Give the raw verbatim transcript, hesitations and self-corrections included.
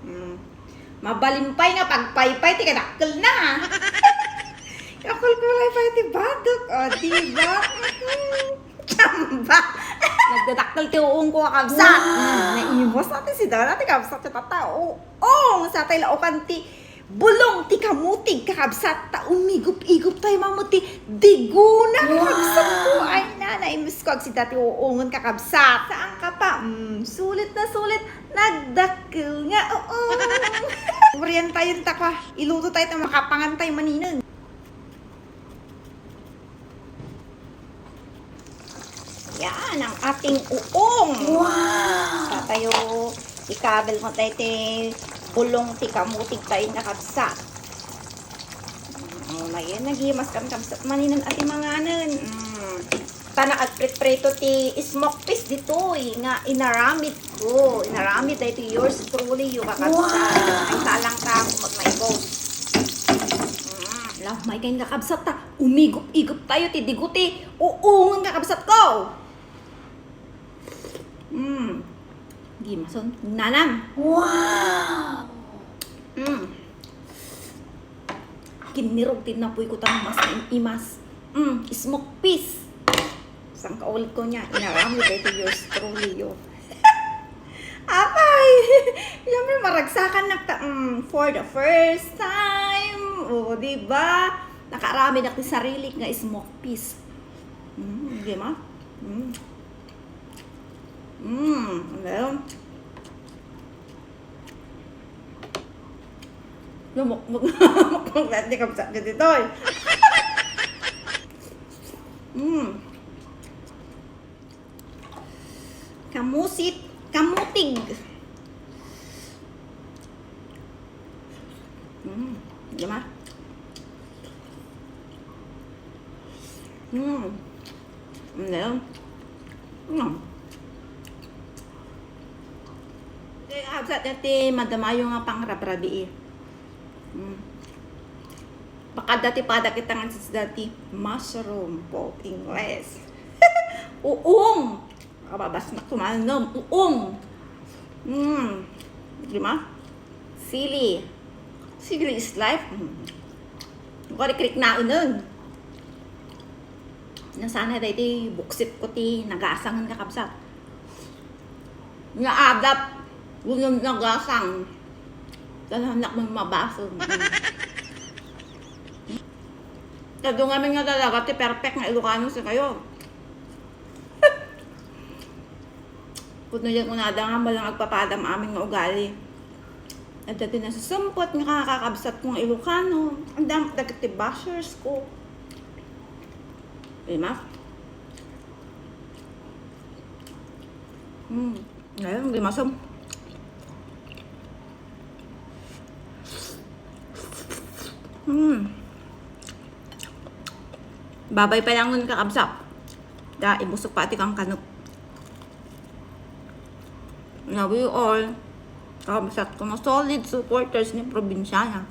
Mm. Mabalin pay nga pagpaypay ti kadakkelna. Kakulkulay pay ti badok, o, di ba? Chamba! Nagdadakkel ti uong ko, kakabsat. Wow! Mm, naiwas na ti sidara ti kabsat ti tattao. Uong, satay laokan ti bulong ti kamutig, kakabsat, ta umigup-igup tayo mamuti diguna, kakabsat ko. Wow! Ay na, naimus ko agsida ti uongen, kakabsat. Saan ka pa? Mm, sulit na sulit. Nagdakkel nga uong. Urian tayo, ta ka. Iluto tayo, ta makapangan tayo maninen. Yan ang ating uong. Wow! Sa tayo, ikabel mo tayo ti bulong ti kamutig tayo nakabsa. Oh, mayen, nagimas kan kabsat maninen a ti manganen. Mm. Tana agpritprito ti smoke fish ditoy nga inaramid ko. Inaramid daytoy yours truly, yo, kakabsat. Wow! Ay, salang ka, kumag maigo. Mm. Love, may kain kakabsat ta. Umigup-igup tayo ti digo ti uungon kakabsat ko. Mm. Gimason. Nanam. Wow! Mm. Kinnirog ti napuy ko, ta mas imas. Mm, smoke fish. Saan ka ulit ko niya? Inaram mo dito, yours truly, yo. Apay! Siyempre, maragsakan nak ta, mm, for the first time. O, di ba? Nakaramid ak ti sarilik nga smoke fish. Mm, di ba? Mm. Mm, ano yun? Lumukmuk. Mukmuk na, di kabsat ka dito, eh. Mm. Kamusit, kamutig. Mm, di ba? Mm. Ano yun? Mm. Kaya absat na ti madamayo nga pangrabrabii. Mm. Baka dati pada kita nga dati mushroom po Ingles. Uong! Makababas na kumalnom. Uong! Mm. Di ba? Sili. Sili is life. Mm. Kari krik na uneng. Nasana daytoy buksit ko ti nagasang nga kabsat. Nga adda, uneng nagasang. Dalanak man mabasol. Kadu ngamin nga talaga ti perfect nga Ilocano si kayo. Pudno yan kunada nga, malang agpapadam amin nga ugali. Adda ti nasusumpot nga kakabsat ko nga Ilocano. Ang dam-, dagiti bashers ko. Di ba? Hmm. Ngayon, di masam. Hmm. Babay pa lang nun, kakabsat. Da, ibusog pa ti kangkano. Love you all. Kakabsat ko nga solid supporters ni Probinsyana.